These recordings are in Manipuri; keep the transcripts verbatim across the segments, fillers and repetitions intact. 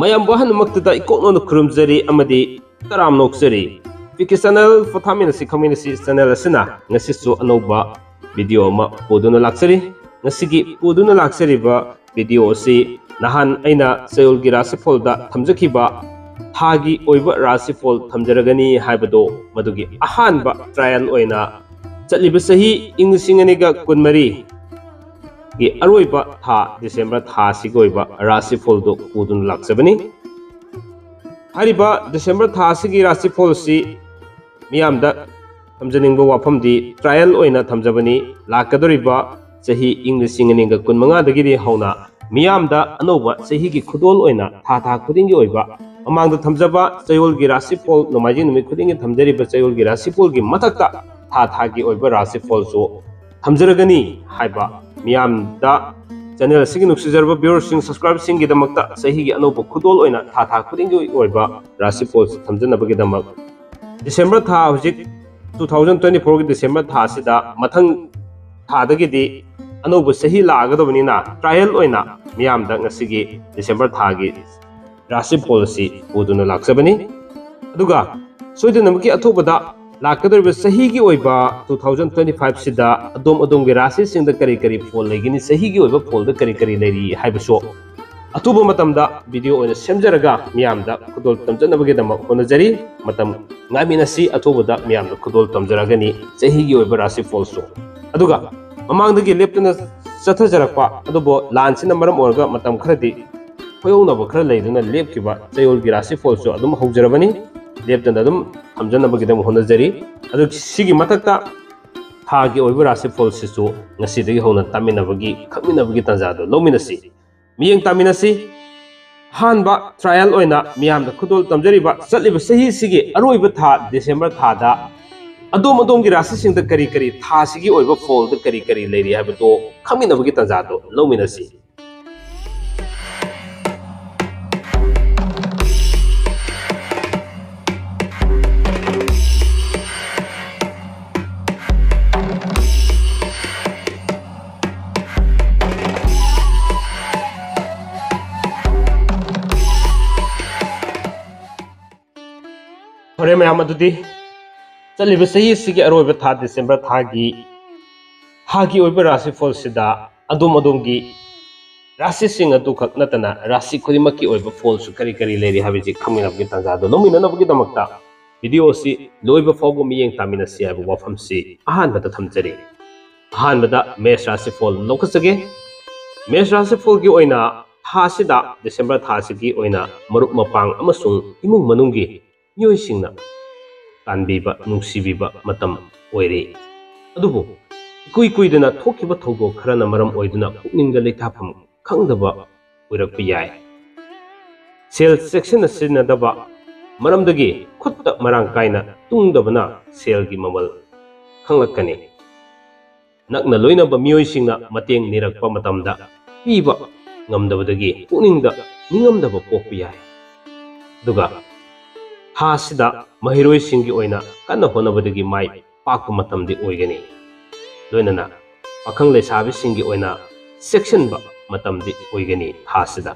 ꯃꯌꯥꯝ ꯋꯥꯍꯟꯃꯛꯇꯗ ꯏꯀꯣꯛꯅꯣꯅ ꯈꯨꯔꯨꯝꯖꯔꯤ ꯑꯃꯗꯤ ꯇꯔꯥꯝ ꯅꯣꯛꯆꯔꯤ꯫ ꯄꯤ ꯀꯦ ꯆꯦꯅꯦꯜ ꯐꯣꯊꯥꯃꯤꯟꯅꯁꯤ ꯈꯪꯃꯤꯟꯅꯁꯤ ꯆꯦꯅꯦꯜ ꯑꯁꯤꯅ ꯉꯁꯤꯁꯨ ꯑꯅꯧꯕ ꯚꯤꯗꯤꯑꯣ ꯑꯃ ꯄꯨꯗꯨꯅ ꯂꯥꯛꯆꯔꯤ꯫ ꯉꯁꯤꯒꯤ ꯄꯨꯗꯨꯅ ꯂꯥꯛꯆꯔꯤꯕ ꯚꯤꯗꯤꯑꯣ ꯑꯁꯤ ꯅꯍꯥꯟ ꯑꯩꯅ ꯆꯌꯣꯜꯒꯤ ꯔꯥꯁꯤꯐꯣꯜꯗ ꯊꯝꯖꯈꯤꯕ ꯊꯥꯒꯤ ꯑꯣꯏꯕ ꯔꯥꯁꯤꯐꯣꯜ ꯊꯝꯖꯔꯒꯅꯤ ꯍꯥꯏꯕꯗꯣ ꯃꯗꯨꯒꯤ ꯑꯍꯥꯟꯕ ꯇ꯭ꯔꯥꯏꯌꯦꯜ ꯑꯣꯏꯅ ꯆꯠꯂꯤꯕ ꯆꯍꯤ ꯏꯪ ꯂꯤꯁꯤꯡ ꯑꯅꯤꯒ ꯀꯨꯟꯃꯔꯤ ꯒꯤ ꯑꯔꯣꯏꯕ ꯊꯥ ꯗꯤꯁꯦꯝꯕꯔ ꯊꯥ ꯑꯁꯤꯒꯤ ꯑꯣꯏꯕ ꯔꯥꯁꯤꯐꯣꯜꯗꯨ ꯄꯨꯗꯨꯅ ꯂꯥꯛꯆꯕꯅꯤ꯫ ꯍꯥꯏꯔꯤꯕ ꯗꯤꯁꯦꯝꯕꯔ ꯊꯥ ꯑꯁꯤꯒꯤ ꯔꯥꯁꯤꯐꯣꯜꯁꯤ ꯃꯤꯌꯥꯝꯗ ꯊꯝꯖꯅꯤꯡꯕ ꯋꯥꯐꯝꯗꯤ ꯇ꯭ꯔꯥꯏꯌꯦꯜ ꯑꯣꯏꯅ ꯊꯝꯖꯕꯅꯤ꯫ ꯂꯥꯛꯀꯗꯧꯔꯤꯕ ꯆꯍꯤ ꯏꯪ ꯂꯤꯁꯤꯡ ꯑꯅꯤꯒ ꯀꯨꯟꯃꯉꯥꯗꯒꯤꯗꯤ ꯍꯧꯅ ꯃꯤꯌꯥꯝꯗ ꯑꯅꯧꯕ ꯆꯍꯤꯒꯤ ꯈꯨꯗꯣꯜ ꯑꯣꯏꯅ ꯊꯥ ꯊꯥ ꯈꯨꯗꯤꯡꯒꯤ ꯑꯣꯏꯕ ꯃꯃꯥꯡꯗ ꯊꯝꯖꯕ ꯆꯌꯣꯜꯒꯤ ꯔꯥꯁꯤꯐꯣꯜ, ꯅꯣꯡꯃꯥꯏꯖꯤꯡ ꯅꯨꯃꯤꯠ ꯈꯨꯗꯤꯡꯒꯤ ꯊꯝꯖꯔꯤꯕ ꯆꯌꯣꯜꯒꯤ ꯔꯥꯁꯤꯐꯣꯜꯒꯤ ꯃꯊꯛꯇ ꯊꯥ ꯊꯥꯒꯤ ꯑꯣꯏꯕ ꯔꯥꯁꯤꯐꯣꯜꯁꯨ ꯊꯝꯖꯔꯒꯅꯤ ꯍꯥꯏꯕ ꯃꯤꯌꯥꯝꯗ ꯆꯦꯅꯦꯜ ꯑꯁꯤꯒꯤ ꯅꯨꯡꯁꯤꯖꯔꯕ ꯚ꯭ꯌꯨꯋꯔꯁꯤꯡ, ꯁꯕꯁꯀ꯭ꯔꯥꯏꯕꯔꯁꯤꯡꯒꯤꯗꯃꯛꯇ ꯆꯍꯤꯒꯤ ꯑꯅꯧꯕ ꯈꯨꯗꯣꯜ ꯑꯣꯏꯅ ꯊꯥ ꯊꯥ ꯈꯨꯗꯤꯡꯒꯤ ꯑꯣꯏꯕ ꯔꯥꯁꯤꯐꯣꯜꯁꯤ ꯊꯝꯖꯅꯕꯒꯤꯗꯃꯛ ꯗꯤꯁꯦꯝꯕꯔ ꯊꯥ, ꯍꯧꯖꯤꯛ ꯇꯨ ꯊꯥꯎꯖꯟ ꯇ꯭ꯋꯦꯟꯇꯤ ꯐꯣꯔꯒꯤ ꯗꯤꯁꯦꯝꯕꯔ ꯊꯥ ꯑꯁꯤꯗ ꯃꯊꯪ ꯊꯥꯗꯒꯤꯗꯤ ꯑꯅꯧꯕ ꯆꯍꯤ ꯂꯥꯛꯑꯒꯗꯕꯅꯤꯅ ꯇ꯭ꯔꯥꯏꯌꯦꯜ ꯑꯣꯏꯅ ꯃꯤꯌꯥꯝꯗ ꯉꯁꯤꯒꯤ ꯗꯤꯁꯦꯝꯕꯔ ꯊꯥꯒꯤ ꯔꯥꯁꯤꯐꯣꯜ ꯑꯁꯤ ꯄꯨꯗꯨꯅ ꯂꯥꯛꯆꯕꯅꯤ꯫ ꯑꯗꯨꯒ ꯁꯣꯏꯗꯅꯃꯛꯀꯤ ꯑꯊꯨꯕꯗ ꯂꯥꯛꯀꯗꯧꯔꯤꯕ ꯆꯍꯤꯒꯤ ꯑꯣꯏꯕ ꯇꯨ ꯊꯥꯎꯖꯟ ꯇ꯭ꯋꯦꯟꯇꯤ ꯐꯥꯏꯚꯁꯤꯗ ꯑꯗꯣꯝ ꯑꯗꯣꯝꯒꯤ ꯔꯥꯁꯤꯁꯤꯡꯗ ꯀꯔꯤ ꯀꯔꯤ ꯐꯣꯜ ꯂꯩꯒꯅꯤ, ꯆꯍꯤꯒꯤ ꯑꯣꯏꯕ ꯐꯣꯜꯗ ꯀꯔꯤ ꯀꯔꯤ ꯂꯩꯔꯤ ꯍꯥꯏꯕꯁꯨ ꯑꯊꯨꯕ ꯃꯇꯝꯗ ꯚꯤꯗꯤꯑꯣ ꯑꯣꯏꯅ ꯁꯦꯝꯖꯔꯒ ꯃꯤꯌꯥꯝꯗ ꯈꯨꯗꯣꯜ ꯇꯝꯖꯅꯕꯒꯤꯗꯃꯛ ꯍꯣꯠꯅꯖꯔꯤ꯫ ꯃꯇꯝ ꯉꯥꯏꯃꯤꯟꯅꯁꯤ, ꯑꯊꯨꯕꯗ ꯃꯤꯌꯥꯝꯗ ꯈꯨꯗꯣꯜ ꯇꯝꯖꯔꯛꯀꯅꯤ ꯆꯍꯤꯒꯤ ꯑꯣꯏꯕ ꯔꯥꯁꯤꯐꯣꯜꯁꯨ꯫ ꯑꯗꯨꯒ ꯃꯃꯥꯡꯗꯒꯤ ꯂꯦꯞꯇꯅ ꯆꯠꯊꯖꯔꯛꯄ ꯑꯗꯨꯕꯨ ꯂꯥꯟꯁꯤꯅ ꯃꯔꯝ ꯑꯣꯏꯔꯒ ꯃꯇꯝ ꯈꯔꯗꯤ ꯈꯣꯏꯌꯧꯅꯕ ꯈꯔ ꯂꯩꯗꯨꯅ ꯂꯦꯞꯈꯤꯕ ꯆꯌꯣꯜꯒꯤ ꯔꯥꯁꯤꯐꯣꯜꯁꯨ ꯑꯗꯨꯝ ꯍꯧꯖꯔꯕꯅꯤ꯫ ꯂꯦꯞꯇꯅ ꯑꯗꯨꯝ ꯊꯝꯖꯅꯕꯒꯤꯗꯃꯛ ꯍꯣꯠꯅꯖꯔꯤ꯫ ꯑꯗꯨ ꯁꯤꯒꯤ ꯃꯊꯛꯇ ꯊꯥꯒꯤ ꯑꯣꯏꯕ ꯔꯥꯁꯤꯐꯣꯜꯁꯤꯁꯨ ꯉꯁꯤꯗꯒꯤ ꯍꯧꯅ ꯇꯥꯃꯤꯟꯅꯕꯒꯤ, ꯈꯪꯃꯤꯟꯅꯕꯒꯤ ꯇꯥꯟꯖꯥꯗꯨ ꯂꯧꯃꯤꯟꯅꯁꯤ, ꯃꯤꯠꯌꯦꯡ ꯇꯥꯃꯤꯟꯅꯁꯤ꯫ ꯑꯍꯥꯟꯕ ꯇ꯭ꯔꯥꯏꯌꯦꯜ ꯑꯣꯏꯅ ꯃꯤꯌꯥꯝꯗ ꯈꯨꯗꯣꯜ ꯇꯝꯖꯔꯤꯕ ꯆꯠꯂꯤꯕ ꯆꯍꯤꯁꯤꯒꯤ ꯑꯔꯣꯏꯕ ꯊꯥ ꯗꯤꯁꯦꯝꯕꯔ ꯊꯥꯗ ꯑꯗꯣꯝ ꯑꯗꯣꯝꯒꯤ ꯔꯥꯁꯤꯁꯤꯡꯗ ꯀꯔꯤ ꯀꯔꯤ, ꯊꯥꯁꯤꯒꯤ ꯑꯣꯏꯕ ꯐꯣꯜꯗ ꯀꯔꯤ ꯀꯔꯤ ꯂꯩꯔꯤ ꯍꯥꯏꯕꯗꯨ ꯈꯪꯃꯤꯟꯅꯕꯒꯤ ꯇꯥꯟꯖꯥꯗꯨ ꯂꯧꯃꯤꯟꯅꯁꯤ꯫ ꯃꯌꯥꯝ ꯑꯗꯨꯗꯤ ꯆꯠꯂꯤꯕ ꯆꯍꯤ ꯑꯁꯤꯒꯤ ꯑꯔꯣꯏꯕ ꯊꯥ ꯗꯤꯁꯦꯝꯕꯔ ꯊꯥꯒꯤ ꯊꯥꯒꯤ ꯑꯣꯏꯕ ꯔꯥꯁꯤꯐꯣꯜꯁꯤꯗ ꯑꯗꯣꯝ ꯑꯗꯣꯝꯒꯤ ꯔꯥꯁꯤꯁꯤꯡ ꯑꯗꯨꯈꯛ ꯅꯠꯇꯅ ꯔꯥꯁꯤ ꯈꯨꯗꯤꯡꯃꯛꯀꯤ ꯑꯣꯏꯕ ꯐꯣꯜꯁꯨ ꯀꯔꯤ ꯀꯔꯤ ꯂꯩꯔꯤ ꯍꯥꯏꯕꯁꯤ ꯈꯪꯃꯤꯟꯅꯕꯒꯤ ꯇꯥꯟꯖꯥꯗꯨ ꯂꯧꯃꯤꯟꯅꯅꯕꯒꯤꯗꯃꯛꯇ ꯚꯤꯗꯤꯑꯣ ꯑꯁꯤ ꯂꯣꯏꯕ ꯐꯥꯎꯕ ꯃꯤꯠꯌꯦꯡ ꯇꯥꯃꯤꯟꯅꯁꯤ ꯍꯥꯏꯕ ꯋꯥꯐꯝꯁꯤ ꯑꯍꯥꯟꯕꯗ ꯊꯝꯖꯔꯤ꯫ ꯑꯍꯥꯟꯕꯗ ꯃꯦꯁ ꯔꯥꯁꯤꯐꯣꯜ ꯂꯧꯈꯠꯆꯒꯦ꯫ ꯃꯦꯁ ꯔꯥꯁꯤꯐꯣꯜꯒꯤ ꯑꯣꯏꯅ ꯊꯥ ꯑꯁꯤꯗ, ꯗꯤꯁꯦꯝꯕꯔ ꯊꯥ ꯑꯁꯤꯒꯤ ꯑꯣꯏꯅ ꯃꯔꯨꯞ ꯃꯄꯥꯡ ꯑꯃꯁꯨꯡ ꯏꯃꯨꯡ ꯃꯅꯨꯡꯒꯤ ꯃꯤꯑꯣꯏꯁꯤꯡꯅ ꯇꯥꯟꯕꯤꯕ, ꯅꯨꯡꯁꯤꯕꯤꯕ ꯃꯇꯝ ꯑꯣꯏꯔꯤ꯫ ꯑꯗꯨꯕꯨ ꯏꯀꯨꯏ ꯀꯨꯏꯗꯅ ꯊꯣꯛꯈꯤꯕ ꯊꯧꯗꯣꯛ ꯈꯔꯅ ꯃꯔꯝ ꯑꯣꯏꯗꯨꯅ ꯄꯨꯛꯅꯤꯡꯗ ꯂꯩꯇꯥꯐꯝ ꯈꯪꯗꯕ ꯑꯣꯏꯔꯛꯄ ꯌꯥꯏ꯫ ꯁꯦꯜ ꯆꯦꯛꯁꯤꯟꯅ ꯁꯤꯖꯤꯟꯅꯗꯕ ꯃꯔꯝꯗꯒꯤ ꯈꯨꯠꯇ ꯃꯔꯥꯡ ꯀꯥꯏꯅ ꯇꯨꯡꯗꯕꯅ ꯁꯦꯜꯒꯤ ꯃꯃꯜ ꯈꯪꯂꯛꯀꯅꯤ꯫ ꯅꯛꯅ ꯂꯣꯏꯅꯕ ꯃꯤꯑꯣꯏꯁꯤꯡꯅ ꯃꯇꯦꯡ ꯅꯤꯔꯛꯄ ꯃꯇꯝꯗ ꯄꯤꯕ ꯉꯝꯗꯕꯗꯒꯤ ꯄꯨꯛꯅꯤꯡꯗ ꯅꯤꯡꯉꯝꯗꯕ ꯄꯣꯛꯄ ꯌꯥꯏ꯫ ꯑꯗꯨꯒ ꯊꯥ ꯑꯁꯤꯗ ꯃꯍꯩꯔꯣꯏꯁꯤꯡꯒꯤ ꯑꯣꯏꯅ ꯀꯟꯅ ꯍꯣꯠꯅꯕꯗꯒꯤ ꯃꯥꯏ ꯄꯥꯛꯄ ꯃꯇꯝꯗꯤ ꯑꯣꯏꯒꯅꯤ꯫ ꯂꯣꯏꯅꯅ ꯄꯥꯈꯪ ꯂꯩꯁꯥꯕꯤꯁꯤꯡꯒꯤ ꯑꯣꯏꯅ ꯆꯦꯛꯁꯤꯟꯕ ꯃꯇꯝꯗꯤ ꯑꯣꯏꯒꯅꯤ ꯊꯥ ꯑꯁꯤꯗ꯫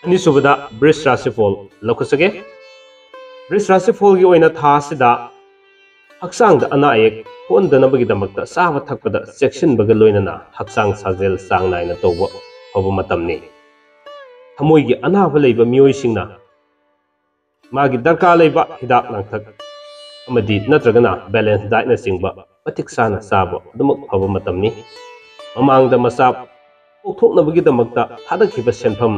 ꯑꯅꯤꯁꯨꯕꯗ ꯕ꯭ꯔꯤꯁ ꯔꯥꯁꯤꯐꯣꯜ ꯂꯧꯈꯠꯆꯒꯦ꯫ ꯕ꯭ꯔꯤꯁ ꯔꯥꯁꯤꯐꯣꯜꯒꯤ ꯑꯣꯏꯅ ꯊꯥ ꯑꯁꯤꯗ ꯍꯛꯆꯥꯡꯗ ꯑꯅꯥ ꯑꯌꯦꯛ ꯊꯣꯛꯍꯟꯗꯅꯕꯒꯤꯗꯃꯛꯇ ꯆꯥꯕ ꯊꯛꯄꯗ ꯆꯦꯛꯁꯤꯟꯕꯒ ꯂꯣꯏꯅꯅ ꯍꯛꯆꯥꯡ ꯁꯥꯖꯦꯜ ꯆꯥꯡ ꯅꯥꯏꯅ ꯇꯧꯕ ꯐꯕ ꯃꯇꯝꯅꯤ꯫ ꯊꯃꯣꯏꯒꯤ ꯑꯅꯥꯕ ꯂꯩꯕ ꯃꯤꯑꯣꯏꯁꯤꯡꯅ ꯃꯥꯒꯤ ꯗꯔꯀꯥꯔ ꯂꯩꯕ ꯍꯤꯗꯥꯛ ꯂꯥꯡꯊꯛ ꯑꯃꯗꯤ ꯅꯠꯇ꯭ꯔꯒꯅ ꯕꯦꯂꯦꯟꯁ ꯗꯥꯏꯠꯅꯆꯤꯡꯕ ꯃꯇꯤꯛ ꯆꯥꯅ ꯆꯥꯕ ꯑꯗꯨꯃꯛ ꯐꯕ ꯃꯇꯝꯅꯤ꯫ ꯃꯃꯥꯡꯗ ꯃꯆꯥ ꯄꯣꯛꯊꯣꯛꯅꯕꯒꯤꯗꯃꯛꯇ ꯊꯥꯗꯈꯤꯕ ꯁꯦꯟꯐꯝ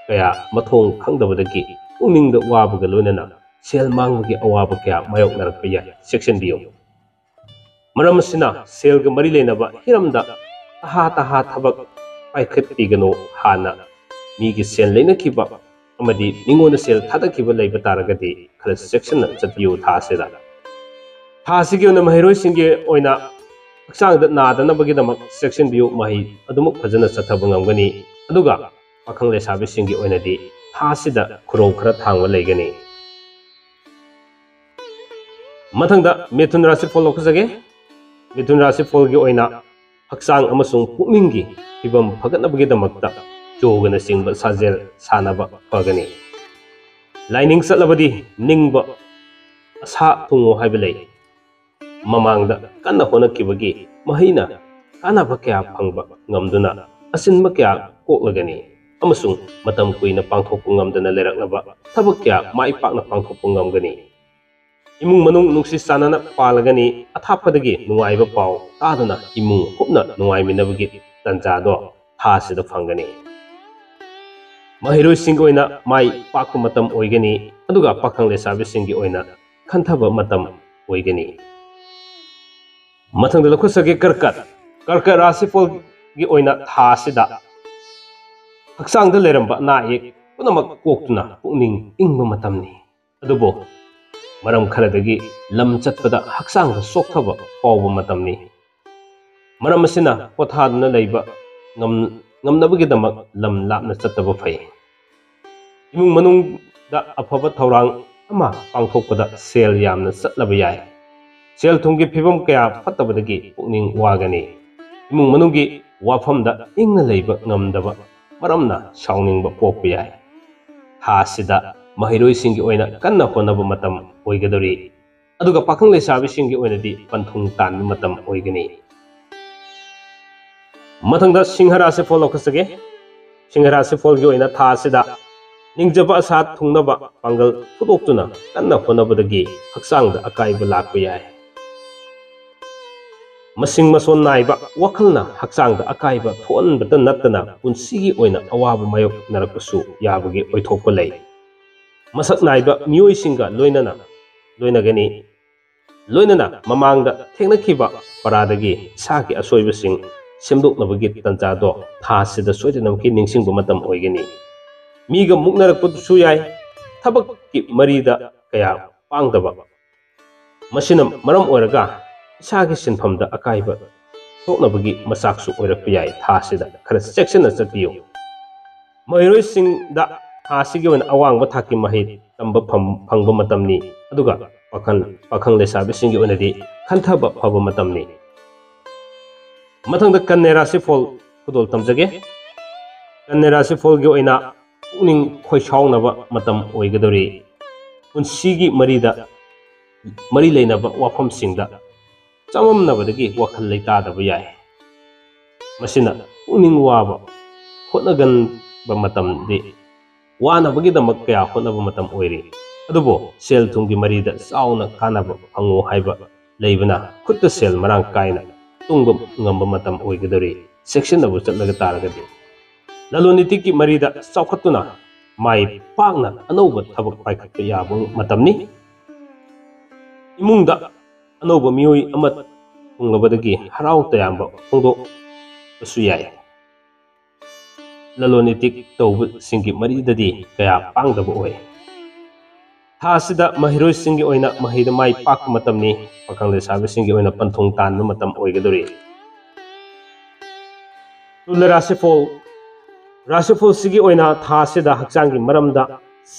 ꯀꯌꯥ ꯃꯊꯣꯡ ꯈꯪꯗꯕꯗꯒꯤ ꯄꯨꯛꯅꯤꯡꯗ ꯋꯥꯕꯒ ꯂꯣꯏꯅꯅ ꯁꯦꯜ ꯃꯥꯡꯕꯒꯤ ꯑꯋꯥꯕ ꯀꯌꯥ ꯃꯥꯌꯣꯛꯅꯔꯛꯄ ꯌꯥꯏ꯫ ꯆꯦꯛꯁꯤꯟꯕꯤꯌꯨ꯫ ꯃꯔꯝ ꯑꯁꯤꯅ ꯁꯦꯜꯒ ꯃꯔꯤ ꯂꯩꯅꯕ ꯍꯤꯔꯝꯗ ꯇꯍꯥ ꯇꯍꯥ ꯊꯕꯛ ꯄꯥꯏꯈꯠꯄꯤꯒꯅꯨ꯫ ꯍꯥꯟꯅ ꯃꯤꯒꯤ ꯁꯦꯜ ꯂꯩꯅꯈꯤꯕ ꯑꯃꯗꯤ ꯃꯤꯉꯣꯟꯗ ꯁꯦꯜ ꯊꯥꯗꯈꯤꯕ ꯂꯩꯕ ꯇꯥꯔꯒꯗꯤ ꯈꯔ ꯆꯦꯛꯁꯤꯟꯅ ꯆꯠꯄꯤꯌꯨ ꯊꯥ ꯑꯁꯤꯗ꯫ ꯊꯥ ꯑꯁꯤꯒꯤ ꯑꯣꯏꯅ ꯃꯍꯩꯔꯣꯏꯁꯤꯡꯒꯤ ꯑꯣꯏꯅ ꯍꯛꯆꯥꯡꯗ ꯅꯥꯗꯅꯕꯒꯤꯗꯃꯛ ꯆꯦꯛꯁꯤꯟꯕꯤꯌꯨ꯫ ꯃꯍꯩ ꯑꯗꯨꯃꯛ ꯐꯖꯅ ꯆꯠꯊꯕ ꯉꯝꯒꯅꯤ꯫ ꯑꯗꯨꯒ ꯄꯥꯈꯪ ꯂꯩꯁꯥꯕꯤꯁꯤꯡꯒꯤ ꯑꯣꯏꯅꯗꯤ ꯊꯥ ꯑꯁꯤꯗ ꯈꯨꯔꯧ ꯈꯔ ꯊꯥꯡꯕ ꯂꯩꯒꯅꯤ꯫ ꯃꯊꯪꯗ ꯃꯤꯊꯨꯟ ꯔꯥꯁꯤꯐꯣꯜ ꯂꯧꯈꯠꯆꯒꯦ꯫ ꯃꯤꯊꯨꯟ ꯔꯥꯁꯤꯐꯣꯜꯒꯤ ꯑꯣꯏꯅ ꯍꯛꯆꯥꯡ ꯑꯃꯁꯨꯡ ꯄꯨꯛꯅꯤꯡꯒꯤ ꯐꯤꯕꯝ ꯐꯒꯠꯅꯕꯒꯤꯗꯃꯛꯇ ꯌꯣꯒꯅꯆꯤꯡꯕ ꯁꯥꯖꯦꯜ ꯁꯥꯟꯅꯕ ꯐꯒꯅꯤ꯫ ꯂꯥꯏꯅꯤꯡ ꯆꯠꯂꯕꯗꯤ ꯅꯤꯡꯕ ꯑꯁꯥ ꯊꯨꯡꯉꯣ ꯍꯥꯏꯕ ꯂꯩ꯫ ꯃꯃꯥꯡꯗ ꯀꯟꯅ ꯍꯣꯠꯅꯈꯤꯕꯒꯤ ꯃꯍꯩꯅ ꯀꯥꯟꯅꯕ ꯀꯌꯥ ꯐꯪꯕ ꯉꯝꯗꯨꯅ ꯑꯁꯤꯟꯕ ꯀꯌꯥ ꯀꯣꯛꯂꯒꯅꯤ ꯑꯃꯁꯨꯡ ꯃꯇꯝ ꯀꯨꯏꯅ ꯄꯥꯡꯊꯣꯛꯄ ꯉꯝꯗꯅ ꯂꯩꯔꯛꯂꯕ ꯊꯕꯛ ꯀꯌꯥ ꯃꯥꯏ ꯄꯥꯛꯅ ꯄꯥꯡꯊꯣꯛꯄ ꯉꯝꯒꯅꯤ꯫ ꯏꯃꯨꯡ ꯃꯅꯨꯡ ꯅꯨꯡꯁꯤ ꯆꯥꯟꯅꯅ ꯄꯥꯜꯂꯒꯅꯤ꯫ ꯑꯊꯥꯞꯄꯗꯒꯤ ꯅꯨꯡꯉꯥꯏꯕ ꯄꯥꯎ ꯇꯥꯗꯨꯅ ꯏꯃꯨꯡ ꯍꯨꯞꯅ ꯅꯨꯡꯉꯥꯏꯃꯤꯟꯅꯕꯒꯤ ꯇꯥꯟꯖꯥꯗꯣ ꯊꯥ ꯑꯁꯤꯗ ꯐꯪꯒꯅꯤ꯫ ꯃꯍꯩꯔꯣꯏꯁꯤꯡꯒꯤ ꯑꯣꯏꯅ ꯃꯥꯏ ꯄꯥꯛꯄ ꯃꯇꯝ ꯑꯣꯏꯒꯅꯤ, ꯑꯗꯨꯒ ꯄꯥꯈꯪ ꯂꯩꯁꯥꯕꯤꯁꯤꯡꯒꯤ ꯑꯣꯏꯅ ꯈꯟꯊꯕ ꯃꯇꯝ ꯑꯣꯏꯒꯅꯤ꯫ ꯃꯊꯪꯗ ꯂꯧꯈꯠꯆꯒꯦ ꯀꯔꯀꯠ꯫ ꯀꯔꯀꯠ ꯔꯥꯁꯤꯐꯣꯜꯒꯤ ꯑꯣꯏꯅ ꯊꯥ ꯑꯁꯤꯗ ꯍꯛꯆꯥꯡꯗ ꯂꯩꯔꯝꯕ ꯑꯅꯥ ꯑꯌꯦꯛ ꯄꯨꯝꯅꯃꯛ ꯀꯣꯛꯇꯨꯅ ꯄꯨꯛꯅꯤꯡ ꯏꯪꯕ ꯃꯇꯝꯅꯤ꯫ ꯑꯗꯨꯕꯨ ꯃꯔꯝ ꯈꯔꯗꯒꯤ ꯂꯝ ꯆꯠꯄꯗ ꯍꯛꯆꯥꯡꯗ ꯆꯣꯛꯊꯕ ꯐꯥꯎꯕ ꯃꯇꯝꯅꯤ꯫ ꯃꯔꯝ ꯑꯁꯤꯅ ꯄꯣꯊꯥꯗꯨꯅ ꯂꯩꯕ ꯉꯝ-, ꯉꯝꯅꯕꯒꯤꯗꯃꯛ ꯂꯝ ꯂꯥꯞꯅ ꯆꯠꯇꯕ ꯐꯩ꯫ ꯏꯃꯨꯡ ꯃꯅꯨꯡꯗ ꯑꯐꯕ ꯊꯧꯔꯥꯡ ꯑꯃ ꯄꯥꯡꯊꯣꯛꯄꯗ ꯁꯦꯜ ꯌꯥꯝꯅ ꯆꯠꯂꯕ ꯌꯥꯏ꯫ ꯁꯦꯜ ꯊꯨꯝꯒꯤ ꯐꯤꯕꯝ ꯀꯌꯥ ꯐꯠꯇꯕꯗꯒꯤ ꯄꯨꯛꯅꯤꯡ ꯋꯥꯒꯅꯤ꯫ ꯏꯃꯨꯡ ꯃꯅꯨꯡꯒꯤ ꯋꯥꯐꯝꯗ ꯏꯪꯅ ꯂꯩꯕ ꯉꯝꯗꯕ ꯃꯔꯝꯅ ꯁꯥꯎꯅꯤꯡꯕ ꯄꯣꯛꯄ ꯌꯥꯏ꯫ ꯊꯥ ꯑꯁꯤꯗ ꯃꯍꯩꯔꯣꯏꯁꯤꯡꯒꯤ ꯑꯣꯏꯅ ꯀꯟꯅ ꯍꯣꯠꯅꯕ ꯃꯇꯝ ꯑꯣꯏꯒꯗꯧꯔꯤ꯫ ꯑꯗꯨꯒ ꯄꯥꯈꯪ ꯂꯩꯁꯥꯕꯤꯁꯤꯡꯒꯤ ꯑꯣꯏꯅꯗꯤ ꯄꯟꯊꯨꯡ ꯇꯥꯟꯕ ꯃꯇꯝ ꯑꯣꯏꯒꯅꯤ꯫ ꯃꯊꯪꯗ ꯁꯤꯡꯍ ꯔꯥꯁꯤꯐꯣꯜ ꯂꯧꯈꯠꯆꯒꯦ꯫ ꯁꯤꯡꯍ ꯔꯥꯁꯤꯐꯣꯜꯒꯤ ꯑꯣꯏꯅ ꯊꯥ ꯑꯁꯤꯗ ꯅꯤꯡꯖꯕ ꯑꯁꯥ ꯊꯨꯡꯅꯕ ꯄꯥꯡꯒꯜ ꯐꯨꯗꯣꯛꯇꯨꯅ ꯀꯟꯅ ꯍꯣꯠꯅꯕꯗꯒꯤ ꯍꯛꯆꯥꯡꯗ ꯑꯀꯥꯏꯕ ꯂꯥꯛꯄ ꯌꯥꯏ꯫ ꯃꯁꯤꯡ ꯃꯁꯣꯟ ꯅꯥꯏꯕ ꯋꯥꯈꯜꯅ ꯍꯛꯆꯥꯡꯗ ꯑꯀꯥꯏꯕ ꯊꯣꯛꯍꯟꯕꯇ ꯅꯠꯇꯅ ꯄꯨꯟꯁꯤꯒꯤ ꯑꯣꯏꯅ ꯑꯋꯥꯕ ꯃꯥꯌꯣꯛꯅꯔꯛꯄꯁꯨ ꯌꯥꯕꯒꯤ ꯑꯣꯏꯊꯣꯛꯄ ꯂꯩ꯫ ꯃꯁꯛ ꯅꯥꯏꯕ ꯃꯤꯑꯣꯏꯁꯤꯡꯒ ꯂꯣꯏꯅꯅ ꯂꯣꯏꯅꯒꯅꯤ꯫ ꯂꯣꯏꯅꯅ ꯃꯃꯥꯡꯗ ꯊꯦꯡꯅꯈꯤꯕ ꯄꯔꯥꯗꯒꯤ ꯏꯁꯥꯒꯤ ꯑꯁꯣꯏꯕꯁꯤꯡ ꯁꯦꯝꯗꯣꯛꯅꯕꯒꯤ ꯇꯥꯟꯖꯥꯗꯣ ꯊꯥ ꯑꯁꯤꯗ ꯁꯣꯏꯗꯅꯃꯛꯀꯤ ꯅꯤꯡꯁꯤꯡꯕ ꯃꯇꯝ ꯑꯣꯏꯒꯅꯤ꯫ ꯃꯤꯒ ꯃꯨꯛꯅꯔꯛꯄꯗꯨꯁꯨ ꯌꯥꯏ꯫ ꯊꯕꯛꯀꯤ ꯃꯔꯤꯗ ꯀꯌꯥ ꯄꯥꯡꯗꯕ꯫ ꯃꯁꯤꯅ ꯃꯔꯝ ꯑꯣꯏꯔꯒ ꯏꯁꯥꯒꯤ ꯁꯤꯟꯐꯝꯗ ꯑꯀꯥꯏꯕ ꯊꯣꯛꯅꯕꯒꯤ ꯃꯆꯥꯛꯁꯨ ꯑꯣꯏꯔꯛꯄ ꯌꯥꯏ꯫ ꯊꯥ ꯑꯁꯤꯗ ꯈꯔ ꯆꯦꯛꯁꯤꯟꯅ ꯆꯠꯄꯤꯌꯨ꯫ ꯃꯍꯩꯔꯣꯏꯁꯤꯡꯗ ꯊꯥ ꯑꯁꯤꯒꯤ ꯑꯣꯏꯅ ꯑꯋꯥꯡꯕ ꯊꯥꯛꯀꯤ ꯃꯍꯩ ꯇꯝꯕ ꯐꯝ-, ꯐꯪꯕ ꯃꯇꯝꯅꯤ꯫ ꯑꯗꯨꯒ ꯄꯥꯈꯪ, ꯄꯥꯈꯪ ꯂꯩꯁꯥꯕꯤꯁꯤꯡꯒꯤ ꯑꯣꯏꯅꯗꯤ ꯈꯟꯊꯕ ꯐꯕ ꯃꯇꯝꯅꯤ꯫ ꯃꯊꯪꯗ ꯀꯟꯌꯥ ꯔꯥꯁꯤꯐꯣꯜ ꯈꯨꯗꯣꯜ ꯇꯝꯖꯒꯦ꯫ ꯀꯟꯌꯥ ꯔꯥꯁꯤꯐꯣꯜꯒꯤ ꯑꯣꯏꯅ ꯄꯨꯛꯅꯤꯡ ꯈꯣꯏꯁꯥꯎꯅꯕ ꯃꯇꯝ ꯑꯣꯏꯒꯗꯧꯔꯤ꯫ ꯄꯨꯟꯁꯤꯒꯤ ꯃꯔꯤꯗ, ꯃꯔꯤ ꯂꯩꯅꯕ ꯋꯥꯐꯝꯁꯤꯡꯗ ꯆꯃꯝꯅꯕꯗꯒꯤ ꯋꯥꯈꯜ ꯂꯩꯇꯥꯗꯕ ꯌꯥꯏ꯫ ꯃꯁꯤꯅ ꯄꯨꯛꯅꯤꯡ ꯋꯥꯕ, ꯍꯣꯠꯅꯒꯟꯕ ꯃꯇꯝꯗꯤ ꯋꯥꯅꯕꯒꯤꯗꯃꯛ ꯀꯌꯥ ꯍꯣꯠꯅꯕ ꯃꯇꯝ ꯑꯣꯏꯔꯤ꯫ ꯑꯗꯨꯕꯨ ꯁꯦꯜ ꯊꯨꯝꯒꯤ ꯃꯔꯤꯗ ꯆꯥꯎꯅ ꯀꯥꯟꯅꯕ ꯐꯪꯉꯨ ꯍꯥꯏꯕ ꯂꯩꯕꯅ ꯈꯨꯠꯇ ꯁꯦꯜ ꯃꯔꯥꯡ ꯀꯥꯏꯅ ꯇꯨꯡꯕ ꯉꯝꯕ ꯃꯇꯝ ꯑꯣꯏꯒꯗꯧꯔꯤ꯫ ꯆꯦꯛꯁꯤꯟꯅꯕ ꯆꯠꯂꯒ ꯇꯥꯔꯒꯗꯤ ꯂꯂꯣꯟ ꯏꯇꯤꯛꯀꯤ ꯃꯔꯤꯗ ꯆꯥꯎꯈꯠꯇꯨꯅ ꯃꯥꯏ ꯄꯥꯛꯅ ꯑꯅꯧꯕ ꯊꯕꯛ ꯄꯥꯏꯈꯠꯄ ꯌꯥꯕ ꯃꯇꯝꯅꯤ꯫ ꯏꯃꯨꯡꯗ ꯑꯅꯧꯕ ꯃꯤꯑꯣꯏ ꯑꯃ ꯊꯨꯡꯂꯕꯗꯒꯤ ꯍꯔꯥꯎ ꯇꯌꯥꯝꯕ ꯐꯣꯡꯗꯣꯛꯄꯁꯨ ꯌꯥꯏ꯫ ꯂꯂꯣꯟ ꯏꯇꯤꯛ ꯇꯧꯕꯁꯤꯡꯒꯤ ꯃꯔꯤꯗꯗꯤ ꯀꯌꯥ ꯄꯥꯡꯗꯕ ꯑꯣꯏ꯫ ꯊꯥ ꯑꯁꯤꯗ ꯃꯍꯩꯔꯣꯏꯁꯤꯡꯒꯤ ꯑꯣꯏꯅ ꯃꯍꯩꯗ ꯃꯥꯏ ꯄꯥꯛꯄ ꯃꯇꯝꯅꯤ꯫ ꯄꯥꯈꯪ ꯂꯩꯁꯥꯕꯤꯁꯤꯡꯒꯤ ꯑꯣꯏꯅ ꯄꯟꯊꯨꯡ ꯇꯥꯟꯕ ꯃꯇꯝ ꯑꯣꯏꯒꯗꯧꯔꯤ꯫ ꯇꯨꯂ ꯔꯥꯁꯤꯐꯣꯜ, ꯔꯥꯁꯤꯐꯣꯜꯁꯤꯒꯤ ꯑꯣꯏꯅ ꯊꯥ ꯑꯁꯤꯗ ꯍꯛꯆꯥꯡꯒꯤ ꯃꯔꯝꯗ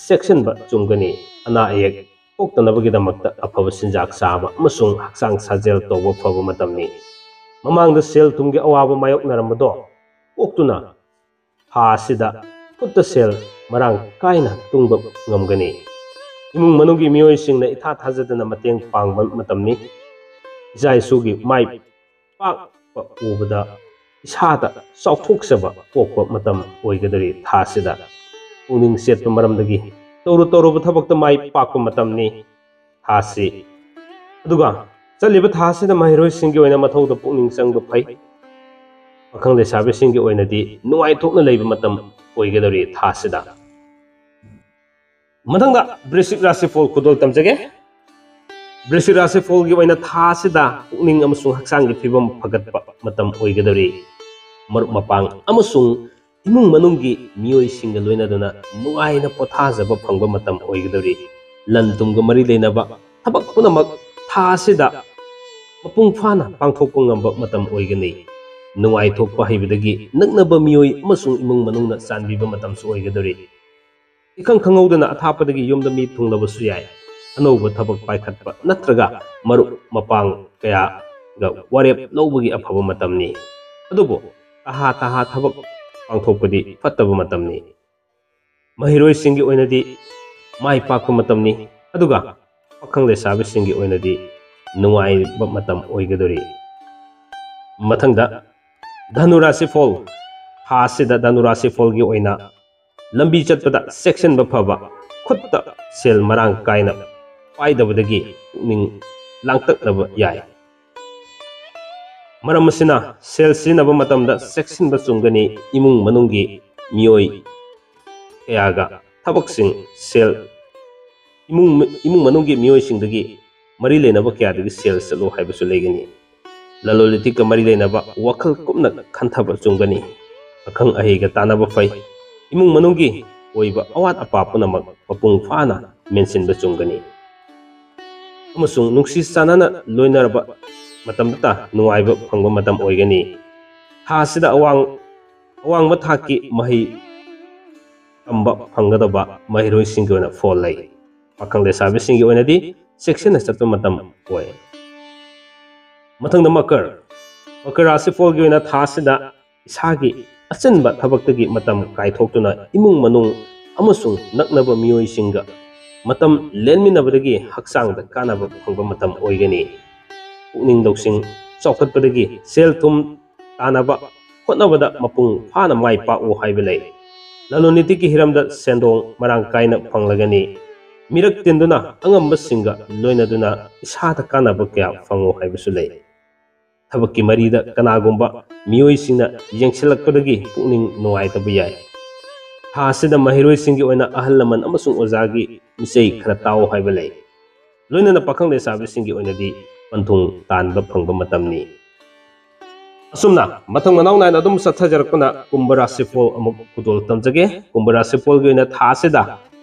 ꯆꯦꯛꯁꯤꯟꯕ ꯆꯨꯝꯒꯅꯤ꯫ ꯑꯅꯥ ꯑꯌꯦꯛ ꯄꯣꯛꯇꯅꯕꯒꯤꯗꯃꯛꯇ ꯑꯐꯕ ꯆꯤꯟꯖꯥꯛ ꯆꯥꯕ ꯑꯃꯁꯨꯡ ꯍꯛꯆꯥꯡ ꯁꯥꯖꯦꯜ ꯇꯧꯕ ꯐꯕ ꯃꯇꯝꯅꯤ꯫ ꯃꯃꯥꯡꯗ ꯁꯦꯜ ꯊꯨꯝꯒꯤ ꯑꯋꯥꯕ ꯃꯥꯌꯣꯛꯅꯔꯝꯕꯗꯣ ꯀꯣꯛꯇꯨꯅ ꯊꯥ ꯑꯁꯤꯗ ꯈꯨꯠꯇ ꯁꯦꯜ ꯃꯔꯥꯡ ꯀꯥꯏꯅ ꯇꯨꯡꯕ ꯉꯝꯒꯅꯤ꯫ ꯏꯃꯨꯡ ꯃꯅꯨꯡꯒꯤ ꯃꯤꯑꯣꯏꯁꯤꯡꯅ ꯏꯊꯥ ꯊꯥꯖꯗꯅ ꯃꯇꯦꯡ ꯄꯥꯡꯕ ꯃꯇꯝꯅꯤ꯫ ꯏꯆꯥ ꯏꯁꯨꯒꯤ ꯃꯥꯏ ꯄꯥꯛꯄ ꯎꯕꯗ ꯏꯁꯥꯗ ꯆꯥꯎꯊꯣꯛꯆꯕ ꯄꯣꯛꯄ ꯃꯇꯝ ꯑꯣꯏꯒꯗꯧꯔꯤ ꯊꯥ ꯑꯁꯤꯗ꯫ ꯄꯨꯛꯅꯤꯡ ꯆꯦꯠꯄ ꯃꯔꯝꯗꯒꯤ ꯇꯧꯔꯨ ꯇꯧꯔꯨꯕ ꯊꯕꯛꯇ ꯃꯥꯏ ꯄꯥꯛꯄ ꯃꯇꯝꯅꯤ ꯊꯥ ꯑꯁꯤ꯫ ꯑꯗꯨꯒ ꯆꯠꯂꯤꯕ ꯊꯥ ꯑꯁꯤꯗ ꯃꯍꯩꯔꯣꯏꯁꯤꯡꯒꯤ ꯑꯣꯏꯅ ꯃꯊꯧꯗ ꯄꯨꯛꯅꯤꯡ ꯆꯪꯕ ꯐꯩ꯫ ꯄꯥꯈꯪ ꯂꯩꯁꯥꯕꯤꯁꯤꯡꯒꯤ ꯑꯣꯏꯅꯗꯤ ꯅꯨꯡꯉꯥꯏꯊꯣꯛꯅ ꯂꯩꯕ ꯃꯇꯝ ꯑꯣꯏꯒꯗꯧꯔꯤ ꯊꯥ ꯑꯁꯤꯗ꯫ ꯃꯊꯪꯗ ꯕ꯭ꯔꯤꯁꯤꯛ ꯔꯥꯁꯤꯐꯣꯜ ꯈꯨꯗꯣꯜ ꯇꯝꯖꯒꯦ꯫ ꯕ꯭ꯔꯤꯁꯤꯛ ꯔꯥꯁꯤꯐꯣꯜꯒꯤ ꯑꯣꯏꯅ ꯊꯥ ꯑꯁꯤꯗ ꯄꯨꯛꯅꯤꯡ ꯑꯃꯁꯨꯡ ꯍꯛꯆꯥꯡꯒꯤ ꯐꯤꯕꯝ ꯐꯒꯠꯄ ꯃꯇꯝ ꯑꯣꯏꯒꯗꯧꯔꯤ꯫ ꯃꯔꯨꯞ ꯃꯄꯥꯡ ꯑꯃꯁꯨꯡ ꯏꯃꯨꯡ ꯃꯅꯨꯡꯒꯤ ꯃꯤꯑꯣꯏꯁꯤꯡꯒ ꯂꯣꯏꯅꯗꯨꯅ ꯅꯨꯡꯉꯥꯏꯅ ꯄꯣꯊꯥꯖꯕ ꯐꯪꯕ ꯃꯇꯝ ꯑꯣꯏꯒꯗꯧꯔꯤ꯫ ꯂꯟ ꯊꯨꯝꯒ ꯃꯔꯤ ꯂꯩꯅꯕ ꯊꯕꯛ ꯄꯨꯝꯅꯃꯛ ꯊꯥ ꯑꯁꯤꯗ ꯃꯄꯨꯡ ꯐꯥꯅ ꯄꯥꯡꯊꯣꯛꯄ ꯉꯝꯕ ꯃꯇꯝ ꯑꯣꯏꯒꯅꯤ꯫ ꯅꯨꯡꯉꯥꯏꯊꯣꯛꯄ ꯍꯩꯕꯗꯒꯤ ꯅꯛꯅꯕ ꯃꯤꯑꯣꯏ ꯑꯃꯁꯨꯡ ꯏꯃꯨꯡ ꯃꯅꯨꯡꯅ ꯆꯥꯟꯕꯤꯕ ꯃꯇꯝꯁꯨ ꯑꯣꯏꯒꯗꯧꯔꯤ꯫ ꯏꯈꯪ ꯈꯪꯍꯧꯗꯅ ꯑꯊꯥꯞꯄꯗꯒꯤ ꯌꯨꯝꯗ ꯃꯤ ꯊꯨꯡꯂꯕꯁꯨ ꯌꯥꯏ꯫ ꯑꯅꯧꯕ ꯊꯕꯛ ꯄꯥꯏꯈꯠꯄ ꯅꯠꯇ꯭ꯔꯒ ꯃꯔꯨꯞ ꯃꯄꯥꯡ ꯀꯌꯥꯒ ꯋꯥꯔꯦꯞ ꯂꯧꯕꯒꯤ ꯑꯐꯕ ꯃꯇꯝꯅꯤ꯫ ꯑꯗꯨꯕꯨ ꯇꯍꯥ ꯇꯍꯥ ꯊꯕꯛ ꯄꯥꯡꯊꯣꯛꯄꯗꯤ ꯐꯠꯇꯕ ꯃꯇꯝꯅꯤ꯫ ꯃꯍꯩꯔꯣꯏꯁꯤꯡꯒꯤ ꯑꯣꯏꯅꯗꯤ ꯃꯥꯏ ꯄꯥꯛꯄ ꯃꯇꯝꯅꯤ, ꯑꯗꯨꯒ ꯄꯥꯈꯪ ꯂꯩꯁꯥꯕꯤꯁꯤꯡꯒꯤ ꯑꯣꯏꯅꯗꯤ ꯅꯨꯡꯉꯥꯏꯕ ꯃꯇꯝ ꯑꯣꯏꯒꯗꯧꯔꯤ꯫ ꯃꯊꯪꯗ, ꯙꯅꯨ ꯔꯥꯁꯤꯐꯣꯜ꯫ ꯊꯥ ꯑꯁꯤꯗ ꯙꯅꯨ ꯔꯥꯁꯤꯐꯣꯜꯒꯤ ꯑꯣꯏꯅ ꯂꯝꯕꯤ ꯆꯠꯄꯗ ꯆꯦꯛꯁꯤꯟꯕ ꯐꯕ, ꯈꯨꯠꯇ ꯁꯦꯜ ꯃꯔꯥꯡ ꯀꯥꯏꯅ ꯄꯥꯏꯗꯕꯗꯒꯤ ꯄꯨꯛꯅꯤꯡ ꯂꯥꯡꯇꯛꯅꯕ ꯌꯥꯏ꯫ ꯃꯔꯝ ꯑꯁꯤꯅ ꯁꯦꯜ ꯁꯤꯖꯤꯟꯅꯕ ꯃꯇꯝꯗ ꯆꯦꯛꯁꯤꯟꯕ ꯆꯨꯝꯒꯅꯤ꯫ ꯏꯃꯨꯡ ꯃꯅꯨꯡꯒꯤ ꯃꯤꯑꯣꯏ ꯀꯌꯥꯒ ꯊꯕꯛꯁꯤꯡ, ꯁꯦꯜ, ꯏꯃꯨꯡ, ꯏꯃꯨꯡ ꯃꯅꯨꯡꯒꯤ ꯃꯤꯑꯣꯏꯁꯤꯡꯗꯒꯤ ꯃꯔꯤ ꯂꯩꯅꯕ ꯀꯌꯥꯗꯒꯤ ꯁꯦꯜ ꯆꯠꯂꯨ ꯍꯥꯏꯕꯁꯨ ꯂꯩꯒꯅꯤ꯫ ꯂꯂꯣꯟ ꯏꯇꯤꯛꯀ ꯃꯔꯤ ꯂꯩꯅꯕ ꯋꯥꯈꯜ ꯀꯨꯞꯅ ꯈꯟꯊꯕ ꯆꯨꯝꯒꯅꯤ꯫ ꯑꯈꯪ ꯑꯍꯩꯒ ꯇꯥꯟꯅꯕ ꯐꯩ꯫ ꯏꯃꯨꯡ ꯃꯅꯨꯡꯒꯤ ꯑꯣꯏꯕ ꯑꯋꯥꯠ ꯑꯄꯥ ꯄꯨꯝꯅꯃꯛ ꯃꯄꯨꯡ ꯐꯥꯅ ꯃꯦꯟꯁꯤꯟꯕ ꯆꯨꯝꯒꯅꯤ꯫ ꯑꯃꯁꯨꯡ ꯅꯨꯡꯁꯤ ꯆꯥꯟꯅꯅ ꯂꯣꯏꯅꯔꯕ ꯃꯇꯝꯗꯇ ꯅꯨꯡꯉꯥꯏꯕ ꯐꯪꯕ ꯃꯇꯝ ꯑꯣꯏꯒꯅꯤ꯫ ꯊꯥ ꯑꯁꯤꯗ ꯑꯋꯥꯡ-, ꯑꯋꯥꯡꯕ ꯊꯥꯛꯀꯤ ꯃꯍꯩ ꯇꯝꯕ ꯐꯪꯒꯗꯕ ꯃꯍꯩꯔꯣꯏꯁꯤꯡꯒꯤ ꯑꯣꯏꯅ ꯐꯣꯜ ꯂꯩ꯫ ꯄꯥꯈꯪ ꯂꯩꯁꯥꯕꯤꯁꯤꯡꯒꯤ ꯑꯣꯏꯅꯗꯤ ꯆꯦꯛꯁꯤꯟꯅ ꯆꯠꯄ ꯃꯇꯝ ꯑꯣꯏ꯫ ꯃꯊꯪꯗ ꯃꯀꯔ꯫ ꯃꯀꯔ ꯔꯥꯁꯤꯐꯣꯜꯒꯤ ꯑꯣꯏꯅ ꯊꯥ ꯑꯁꯤꯗ ꯏꯁꯥꯒꯤ ꯑꯆꯤꯟꯕ ꯊꯕꯛꯇꯒꯤ ꯃꯇꯝ ꯀꯥꯏꯊꯣꯛꯇꯨꯅ ꯏꯃꯨꯡ ꯃꯅꯨꯡ ꯑꯃꯁꯨꯡ ꯅꯛꯅꯕ ꯃꯤꯑꯣꯏꯁꯤꯡꯒ ꯃꯇꯝ ꯂꯦꯟꯃꯤꯟꯅꯕꯗꯒꯤ ꯍꯛꯆꯥꯡꯗ ꯀꯥꯟꯅꯕ ꯐꯪꯕ ꯃꯇꯝ ꯑꯣꯏꯒꯅꯤ꯫ ꯄꯨꯛꯅꯤꯡ ꯂꯧꯁꯤꯡ ꯆꯥꯎꯈꯠꯄꯗꯒꯤ ꯁꯦꯜ ꯊꯨꯝ ꯇꯥꯟꯅꯕ ꯍꯣꯠꯅꯕꯗ ꯃꯄꯨꯡ ꯐꯥꯅ ꯃꯥꯏ ꯄꯥꯛꯎ ꯍꯥꯏꯕ ꯂꯩ꯫ ꯂꯂꯣꯟ ꯏꯇꯤꯛꯀꯤ ꯍꯤꯔꯝꯗ ꯁꯦꯟꯗꯣꯡ ꯃꯔꯥꯡ ꯀꯥꯏꯅ ꯐꯪꯂꯒꯅꯤ꯫ ꯃꯤꯔꯛ ꯇꯤꯟꯗꯨꯅ ꯑꯉꯝꯕꯁꯤꯡꯒ ꯂꯣꯏꯅꯗꯨꯅ ꯏꯁꯥꯗ ꯀꯥꯟꯅꯕ ꯀꯌꯥ ꯐꯪꯉꯨ ꯍꯥꯏꯕꯁꯨ ꯂꯩ꯫ ꯊꯕꯛꯀꯤ ꯃꯔꯤꯗ ꯀꯅꯥꯒꯨꯝꯕ ꯃꯤꯑꯣꯏꯁꯤꯡꯅ ꯌꯦꯡꯁꯤꯜꯂꯛꯄꯗꯒꯤ ꯄꯨꯛꯅꯤꯡ ꯅꯨꯡꯉꯥꯏꯇꯕ ꯌꯥꯏ꯫ ꯊꯥ ꯑꯁꯤꯗ ꯃꯍꯩꯔꯣꯏꯁꯤꯡꯒꯤ ꯑꯣꯏꯅ ꯑꯍꯜ ꯂꯃꯟ ꯑꯃꯁꯨꯡ ꯑꯣꯖꯥꯒꯤ ꯃꯤꯆꯩ ꯈꯔ ꯇꯥꯎ ꯍꯥꯏꯕ ꯂꯩ꯫ ꯂꯣꯏꯅꯅ ꯄꯥꯈꯪ ꯂꯩꯁꯥꯕꯤꯁꯤꯡꯒꯤ ꯑꯣꯏꯅꯗꯤ ꯄꯟꯊꯨꯡ ꯇꯥꯟꯕ ꯐꯪꯕ ꯃꯇꯝꯅꯤ꯫ ꯑꯁꯨꯝꯅ ꯃꯊꯪ ꯃꯅꯥꯎ ꯅꯥꯏꯅ ꯑꯗꯨꯝ ꯆꯠꯊꯖꯔꯛꯄꯅ ꯀꯨꯝꯚ ꯔꯥꯁꯤꯐꯣꯜ ꯑꯃꯨꯛ ꯈꯨꯗꯣꯜ ꯇꯝꯖꯒꯦ꯫ ꯀꯨꯝꯚ ꯔꯥꯁꯤꯐꯣꯜꯒꯤ ꯑꯣꯏꯅ ꯊꯥ ꯑꯁꯤꯗ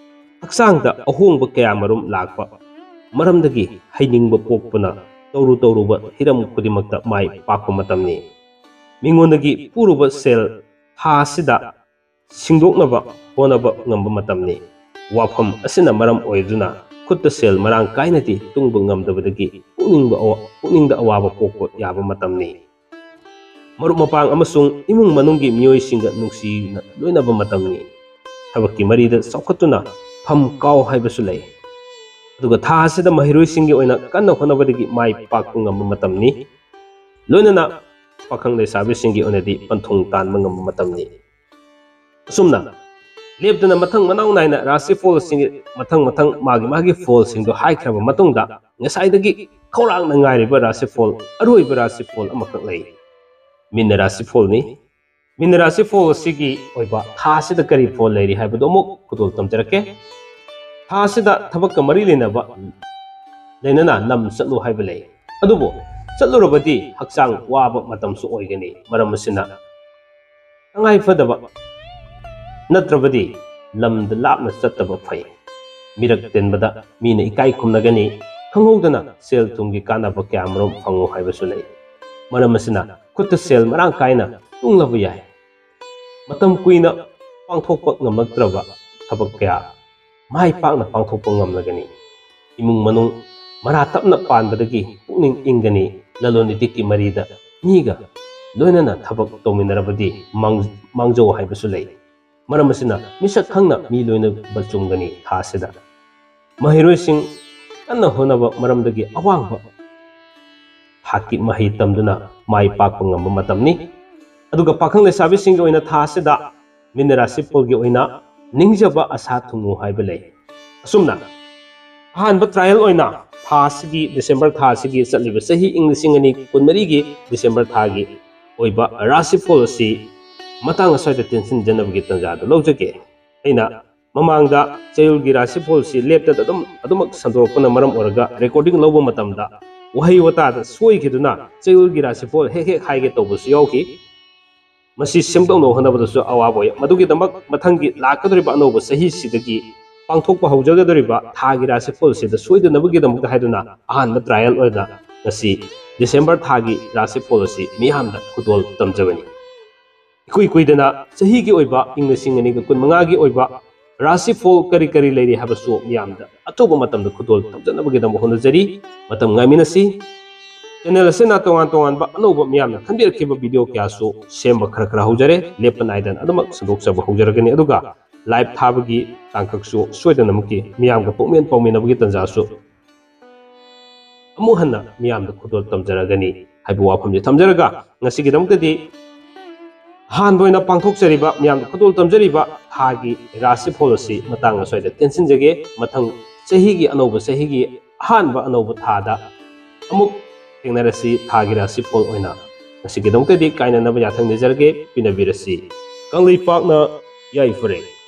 ꯍꯛꯆꯥꯡꯗ ꯑꯍꯣꯡꯕ ꯀꯌꯥ ꯃꯔꯨꯝ ꯂꯥꯛꯄ ꯃꯔꯝꯗꯒꯤ ꯍꯩꯅꯤꯡꯕ ꯄꯣꯛꯄꯅ ꯇꯧꯔꯨ ꯇꯧꯔꯨꯕ ꯍꯤꯔꯝ ꯈꯨꯗꯤꯡꯃꯛꯇ ꯃꯥꯏ ꯄꯥꯛꯄ ꯃꯇꯝꯅꯤ꯫ ꯃꯤꯉꯣꯟꯗꯒꯤ ꯄꯨꯔꯨꯕ ꯁꯦꯜ ꯊꯥ ꯑꯁꯤꯗ ꯁꯤꯡꯗꯣꯛꯅꯕ ꯍꯣꯠꯅꯕ ꯉꯝꯕ ꯃꯇꯝꯅꯤ꯫ ꯋꯥꯐꯝ ꯑꯁꯤꯅ ꯃꯔꯝ ꯑꯣꯏꯗꯨꯅ ꯈꯨꯠꯇ ꯁꯦꯜ ꯃꯔꯥꯡ ꯀꯥꯏꯅꯗꯤ ꯇꯨꯡꯕ ꯉꯝꯗꯕꯗꯒꯤ ꯄꯨꯛꯅꯤꯡꯕ ꯑꯋꯥ-, ꯄꯨꯛꯅꯤꯡꯗ ꯑꯋꯥꯕ ꯄꯣꯛꯄ ꯌꯥꯕ ꯃꯇꯝꯅꯤ꯫ ꯃꯔꯨꯞ ꯃꯄꯥꯡ ꯑꯃꯁꯨꯡ ꯏꯃꯨꯡ ꯃꯅꯨꯡꯒꯤ ꯃꯤꯑꯣꯏꯁꯤꯡꯒ ꯅꯨꯡꯁꯤꯅ ꯂꯣꯏꯅꯕ ꯃꯇꯝꯅꯤ꯫ ꯊꯕꯛꯀꯤ ꯃꯔꯤꯗ ꯆꯥꯎꯈꯠꯇꯨꯅ ꯐꯝ ꯀꯥꯎ ꯍꯥꯏꯕꯁꯨ ꯂꯩ꯫ ꯑꯗꯨꯒ ꯊꯥ ꯑꯁꯤꯗ ꯃꯍꯩꯔꯣꯏꯁꯤꯡꯒꯤ ꯑꯣꯏꯅ ꯀꯟꯅ ꯍꯣꯠꯅꯕꯗꯒꯤ ꯃꯥꯏ ꯄꯥꯛꯄ ꯉꯝꯕ ꯃꯇꯝꯅꯤ꯫ ꯂꯣꯏꯅꯅ ꯄꯥꯈꯪ ꯂꯩꯁꯥꯕꯤꯁꯤꯡꯒꯤ ꯑꯣꯏꯅꯗꯤ ꯄꯟꯊꯨꯡ ꯇꯥꯟꯕ ꯉꯝꯕ ꯃꯇꯝꯅꯤ꯫ ꯑꯁꯨꯝꯅ ꯂꯦꯞꯇꯅ ꯃꯊꯪ ꯃꯅꯥꯎ ꯅꯥꯏꯅ ꯔꯥꯁꯤ ꯐꯣꯜꯁꯤꯡ ꯃꯊꯪ ꯃꯊꯪ ꯃꯥꯒꯤ ꯃꯥꯒꯤ ꯐꯣꯜꯁꯤꯡꯗꯣ ꯍꯥꯏꯈ꯭ꯔꯕ ꯃꯇꯨꯡꯗ, ꯉꯁꯥꯏꯗꯒꯤ ꯈꯧꯔꯥꯡꯅ ꯉꯥꯏꯔꯤꯕ ꯔꯥꯁꯤ ꯐꯣꯜ, ꯑꯔꯣꯏꯕ ꯔꯥꯁꯤ ꯐꯣꯜ ꯑꯃꯈꯛ ꯂꯩ꯫ ꯃꯤꯟꯅ ꯔꯥꯁꯤ ꯐꯣꯜꯅꯤ꯫ ꯃꯤꯟꯅ ꯔꯥꯁꯤ ꯐꯣꯜ ꯑꯁꯤꯒꯤ ꯑꯣꯏꯕ ꯊꯥ ꯑꯁꯤꯗ ꯀꯔꯤ ꯐꯣꯜ ꯂꯩꯔꯤ ꯍꯥꯏꯕꯗꯨ ꯑꯃꯨꯛ ꯈꯨꯗꯣꯜ ꯇꯝꯖꯔꯛꯀꯦ꯫ ꯊꯥ ꯑꯁꯤꯗ ꯊꯕꯛꯀ ꯃꯔꯤ ꯂꯩꯅꯕ, ꯂꯩꯅꯅ ꯂꯝ ꯆꯠꯂꯨ ꯍꯥꯏꯕ ꯂꯩ꯫ ꯑꯗꯨꯕꯨ ꯆꯠꯂꯨꯔꯕꯗꯤ ꯍꯛꯆꯥꯡ ꯋꯥꯕ ꯃꯇꯝꯁꯨ ꯑꯣꯏꯒꯅꯤ꯫ ꯃꯔꯝ ꯑꯁꯤꯅ ꯇꯉꯥꯏ ꯐꯗꯕ ꯅꯠꯇ꯭ꯔꯕꯗꯤ ꯂꯝꯗ ꯂꯥꯞꯅ ꯆꯠꯇꯕ ꯐꯩ꯫ ꯃꯤꯔꯛ ꯇꯤꯟꯕꯗ ꯃꯤꯅ ꯏꯀꯥꯏ ꯈꯨꯝꯅꯒꯅꯤ꯫ ꯈꯪꯍꯧꯗꯅ ꯁꯦꯜ ꯊꯨꯝꯒꯤ ꯀꯥꯟꯅꯕ ꯀꯌꯥꯃꯔꯨꯝ ꯐꯪꯉꯨ ꯍꯥꯏꯕꯁꯨ ꯂꯩ꯫ ꯃꯔꯝ ꯑꯁꯤꯅ ꯈꯨꯠꯇ ꯁꯦꯜ ꯃꯔꯥꯡ ꯀꯥꯏꯅ ꯇꯨꯡꯂꯕ ꯌꯥꯏ꯫ ꯃꯇꯝ ꯀꯨꯏꯅ ꯄꯥꯡꯊꯣꯛꯄ ꯉꯝꯂꯛꯇ꯭ꯔꯕ ꯊꯕꯛ ꯀꯌꯥ ꯃꯥꯏ ꯄꯥꯛꯅ ꯄꯥꯡꯊꯣꯛꯄ ꯉꯝꯂꯒꯅꯤ꯫ ꯏꯃꯨꯡ ꯃꯅꯨꯡ ꯃꯔꯥ ꯇꯞꯅ ꯄꯥꯟꯕꯗꯒꯤ ꯄꯨꯛꯅꯤꯡ ꯏꯪꯒꯅꯤ꯫ ꯂꯂꯣꯟ ꯏꯇꯤꯛꯀꯤ ꯃꯔꯤꯗ ꯃꯤꯒ ꯂꯣꯏꯅꯅ ꯊꯕꯛ ꯇꯧꯃꯤꯟꯅꯔꯕꯗꯤ ꯃꯥꯡ-, ꯃꯥꯡꯖꯧ ꯍꯥꯏꯕꯁꯨ ꯂꯩ꯫ ꯃꯔꯝ ꯑꯁꯤꯅ ꯃꯤꯁꯛ ꯈꯪꯅ ꯃꯤ ꯂꯣꯏꯅꯕ ꯆꯨꯝꯒꯅꯤ ꯊꯥ ꯑꯁꯤꯗ꯫ ꯃꯍꯩꯔꯣꯏꯁꯤꯡ ꯀꯟꯅ ꯍꯣꯠꯅꯕ ꯃꯔꯝꯗꯒꯤ ꯑꯋꯥꯡꯕ ꯊꯥꯛꯀꯤ ꯃꯍꯩ ꯇꯝꯗꯨꯅ ꯃꯥꯏ ꯄꯥꯛꯄ ꯉꯝꯕ ꯃꯇꯝꯅꯤ꯫ ꯑꯗꯨꯒ ꯄꯥꯈꯪ ꯂꯩꯁꯥꯕꯤꯁꯤꯡꯒꯤ ꯑꯣꯏꯅ ꯊꯥ ꯑꯁꯤꯗ ꯃꯤꯟꯅ ꯔꯥꯁꯤꯐꯣꯜꯒꯤ ꯑꯣꯏꯅ ꯅꯤꯡꯖꯕ ꯑꯁꯥ ꯊꯨꯡꯉꯨ ꯍꯥꯏꯕ ꯂꯩ꯫ ꯑꯁꯨꯝꯅ ꯑꯍꯥꯟꯕ ꯇ꯭ꯔꯥꯏꯌꯦꯜ ꯑꯣꯏꯅ ꯊꯥ ꯑꯁꯤꯒꯤ, ꯗꯤꯁꯦꯝꯕꯔ ꯊꯥ ꯑꯁꯤꯒꯤ ꯆꯠꯂꯤꯕ ꯆꯍꯤ ꯏꯪ ꯂꯤꯁꯤꯡ ꯑꯅꯤ ꯀꯨꯟꯃꯔꯤꯒꯤ ꯗꯤꯁꯦꯝꯕꯔ ꯊꯥꯒꯤ ꯑꯣꯏꯕ ꯔꯥꯁꯤꯐꯣꯜ ꯑꯁꯤ ꯃꯇꯥꯡ ꯑꯁ꯭ꯋꯥꯏꯗ ꯇꯦꯟꯁꯤꯟꯖꯅꯕꯒꯤ ꯇꯥꯟꯖꯥꯗꯨ ꯂꯧꯖꯒꯦ꯫ ꯑꯩꯅ ꯃꯃꯥꯡꯗ ꯆꯌꯣꯜꯒꯤ ꯔꯥꯁꯤꯐꯣꯜꯁꯤ ꯂꯦꯞꯇꯅ ꯑꯗꯨꯝ, ꯑꯗꯨꯃꯛ ꯁꯟꯗꯣꯔꯛꯄꯅ ꯃꯔꯝ ꯑꯣꯏꯔꯒ ꯔꯦꯀꯣꯔꯗꯤꯡ ꯂꯧꯕ ꯃꯇꯝꯗ ꯋꯥꯍꯩ ꯋꯥꯇꯥꯗ ꯁꯣꯏꯈꯤꯗꯨꯅ ꯆꯌꯣꯜꯒꯤ ꯔꯥꯁꯤꯐꯣꯜ ꯍꯦꯛ ꯍꯦꯛ ꯍꯥꯏꯒꯦ ꯇꯧꯕꯁꯨ ꯌꯥꯎꯈꯤ꯫ ꯃꯁꯤ ꯁꯦꯝꯗꯣꯛꯅꯕ ꯍꯣꯠꯅꯕꯗꯁꯨ ꯑꯋꯥꯕ ꯑꯣꯏ꯫ ꯃꯗꯨꯒꯤꯗꯃꯛ ꯃꯊꯪꯒꯤ ꯂꯥꯛꯀꯗꯧꯔꯤꯕ ꯑꯅꯧꯕ ꯆꯍꯤꯁꯤꯗꯒꯤ ꯄꯥꯡꯊꯣꯛꯄ ꯍꯧꯖꯒꯗꯧꯔꯤꯕ ꯊꯥꯒꯤ ꯔꯥꯁꯤꯐꯣꯜꯁꯤꯗ ꯁꯣꯏꯗꯅꯕꯒꯤꯗꯃꯛꯇ ꯍꯥꯏꯗꯨꯅ ꯑꯍꯥꯟꯕ ꯇ꯭ꯔꯥꯏꯌꯦꯜ ꯑꯣꯏꯅ ꯉꯁꯤ ꯗꯤꯁꯦꯝꯕꯔ ꯊꯥꯒꯤ ꯔꯥꯁꯤꯐꯣꯜ ꯑꯁꯤ ꯃꯤꯌꯥꯝꯗ ꯈꯨꯗꯣꯜ ꯇꯝꯖꯕꯅꯤ꯫ ꯏꯀꯨꯏ ꯀꯨꯏꯗꯅ ꯆꯍꯤꯒꯤ ꯑꯣꯏꯕ ꯏꯪ ꯂꯤꯁꯤꯡ ꯑꯅꯤꯒ ꯀꯨꯟꯃꯉꯥꯒꯤ ꯑꯣꯏꯕ ꯔꯥꯁꯤꯐꯣꯜ ꯀꯔꯤ ꯀꯔꯤ ꯂꯩꯔꯤ ꯍꯥꯏꯕꯁꯨ ꯃꯤꯌꯥꯝꯗ ꯑꯆꯧꯕ ꯃꯇꯝꯗ ꯈꯨꯗꯣꯜ ꯇꯝꯖꯅꯕꯒꯤꯗꯃꯛ ꯍꯣꯠꯅꯖꯔꯤ꯫ ꯃꯇꯝ ꯉꯥꯏꯃꯤꯟꯅꯁꯤ꯫ ꯆꯦꯅꯦꯜ ꯑꯁꯤꯅ ꯇꯣꯉꯥꯟ ꯇꯣꯉꯥꯟꯕ ꯑꯅꯧꯕ ꯃꯤꯌꯥꯝꯅ ꯈꯟꯕꯤꯔꯛꯈꯤꯕ ꯚꯤꯗꯤꯑꯣ ꯀꯌꯥꯁꯨ ꯁꯦꯝꯕ ꯈꯔ ꯈꯔ ꯍꯧꯖꯔꯦ꯫ ꯂꯦꯞꯄ ꯅꯥꯏꯗꯅ ꯑꯗꯨꯃꯛ ꯁꯟꯗꯣꯛꯆꯕ ꯍꯧꯖꯔꯛꯀꯅꯤ꯫ ꯑꯗꯨꯒ ꯂꯥꯏꯚ ꯊꯥꯕꯒꯤ ꯇꯥꯡꯀꯛꯁꯨ ꯁꯣꯏꯗꯅꯃꯛꯀꯤ ꯃꯤꯌꯥꯝꯒ ꯄꯨꯛꯃꯦꯟ ꯄꯥꯎꯃꯤꯟꯅꯕꯒꯤ ꯇꯥꯟꯖꯥꯁꯨ ꯑꯃꯨꯛ ꯍꯟꯅ ꯃꯤꯌꯥꯝꯗ ꯈꯨꯗꯣꯜ ꯇꯝꯖꯔꯒꯅꯤ ꯍꯥꯏꯕ ꯋꯥꯐꯝꯁꯦ ꯊꯝꯖꯔꯒ, ꯉꯁꯤꯒꯤꯗꯃꯛꯇꯗꯤ ꯑꯍꯥꯟꯕ ꯑꯣꯏꯅ ꯄꯥꯡꯊꯣꯛꯆꯔꯤꯕ, ꯃꯤꯌꯥꯝꯗ ꯈꯨꯗꯣꯜ ꯇꯝꯖꯔꯤꯕ ꯊꯥꯒꯤ ꯔꯥꯁꯤꯐꯣꯜ ꯑꯁꯤ ꯃꯇꯥꯡ ꯑꯁ꯭ꯋꯥꯏꯗ ꯇꯦꯟꯁꯤꯟꯖꯒꯦ꯫ ꯃꯊꯪ ꯆꯍꯤꯒꯤ, ꯑꯅꯧꯕ ꯆꯍꯤꯒꯤ ꯑꯍꯥꯟꯕ ꯑꯅꯧꯕ ꯊꯥꯗ ꯑꯃꯨꯛ ꯊꯦꯡꯅꯔꯁꯤ꯫ ꯊꯥꯒꯤ ꯔꯥꯁꯤꯐꯣꯜ ꯑꯣꯏꯅ ꯉꯁꯤꯒꯤꯗꯃꯛꯇꯗꯤ ꯀꯥꯏꯅꯅꯕ ꯌꯥꯊꯪ ꯅꯤꯖꯔꯒꯦ꯫ ꯄꯤꯅꯕꯤꯔꯁꯤ꯫ ꯀꯪꯂꯩꯄꯥꯛꯅ ꯌꯥꯏꯐꯔꯦ꯫